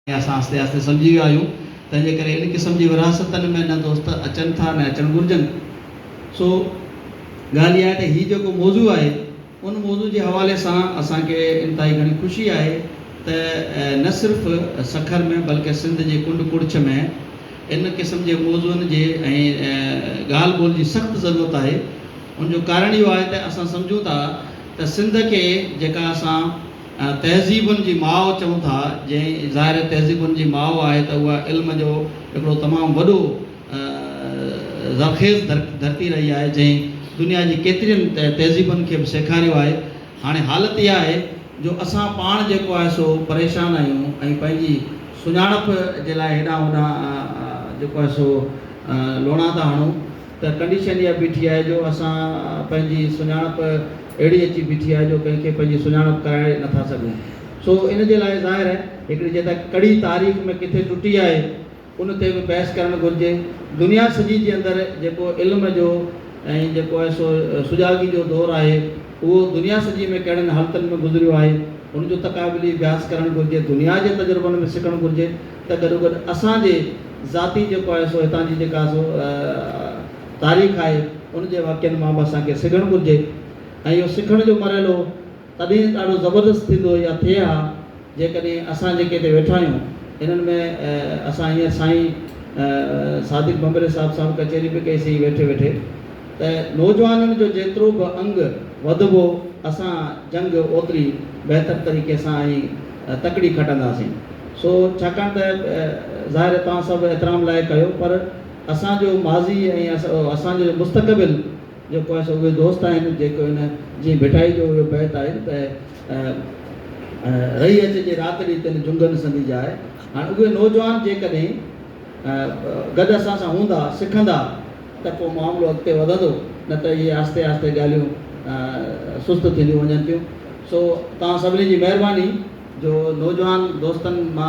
اسان آهستي آهستي سمجهي ويا آهيون، تنهن جي ڪري ان قسم جي ورهاستن ۾ نه دوست اچن ٿا نه اچڻ گهرجن. سو ڳالهه اها آهي ته هي جيڪو موضوع آهي ان موضوع جي حوالي سان اسان کي انتهائي گهڻي خوشي آهي ته نه صرف سکر ۾ بلڪه سنڌ جي ڪنڊ ڪڙڇ ۾ ان قسم جي موضوعن جي ۽ ڳالهه ٻولهه جي سخت ضرورت آهي. ان جو ڪارڻ اهو آهي ته اسان سمجهون ٿا ته سنڌ کي جيڪا اسان تهذيبن جي ماء چئون ٿا، جنهن ظاهر تهذيبن جي ماء آهي ته اها علم جو هڪڙو تمام وڏو زرخيز ڌرتي رهي آهي، جنهن دنيا جي ڪيترين تهذيبن کي به سيکاريو آهي. هاڻي حالت اها آهي جو اسان پاڻ جيڪو آهي سو پريشان آهيون ۽ پنهنجي سڃاڻپ جي لاء هيڏانهن هوڏانهن جيڪو آهي سو لوڻا ٿا هڻون ته ڪنڊيشن اها بيٺي آهي جو اسان پنهنجي سڃاڻپ اهڙي اچي بيٺي آهي جو ڪنهن کي پنهنجي سڃاڻپ ڪرائي نه ٿا سگهون. سو ان جي لاء ظاهر آهي هڪڙي جيڪا ڪڙي تاريخ ۾ ڪٿي ٽٽي آهي ان تي به بحث ڪرڻ گهرجي. دنيا سڄي جي اندر جيڪو علم جو ۽ جيڪو آهي سو سجاڳي جو دور آهي اهو دنيا سڄي ۾ ڪهڙن حالتن ۾ گذريو آهي ان جو تقابلي اڀياس ڪرڻ گهرجي، دنيا جي تجربن ۾ سکڻ گهرجي ته گڏوگڏ اسان جي ذاتي جيڪو آهي سو هتان جي جيڪا سو تاريخ آهي ان جي واقعن مان به اسان کي سکڻ گهرجي ۽ اهو سکڻ جو مرحلو تڏهن ڏاڍو زبردست ٿيندو يا ٿئي ها جيڪڏهن اسان جيڪي هتي ويٺا آهيون انهن ۾ اسان هينئر سائين صادق ڀنڀري صاحب سان به ڪچهري به ڪئي سين ويٺي ويٺي ته نوجوانن جو جيترو به انگ وڌبو اسان جنگ اوتري بهتر طريقي سان ۽ تڪڙي کٽنداسين سو ڇاڪاڻ ته ظاهر توهان سڀ احترام لائق آهيو پر اسان جو ماضي ۽ اسان جو مستقبل جيڪو آهي سو اهي دوست آهن جيڪو هن جيئن ڀٽائي جو اهو بيت آهي ته رهي اچجي رات ڏينهن تن جهنگن سندي جاء هاڻي اهي نوجوان جيڪڏهن گڏ اسان سان هوندا سکندا ته پوء معاملو اڳتي وڌندو نه ته اهي آهستي آهستي ڳالهيون سست ٿينديون وڃن ٿيون سو توهان سڀني جي مهرباني جو نوجوان دوستن مان.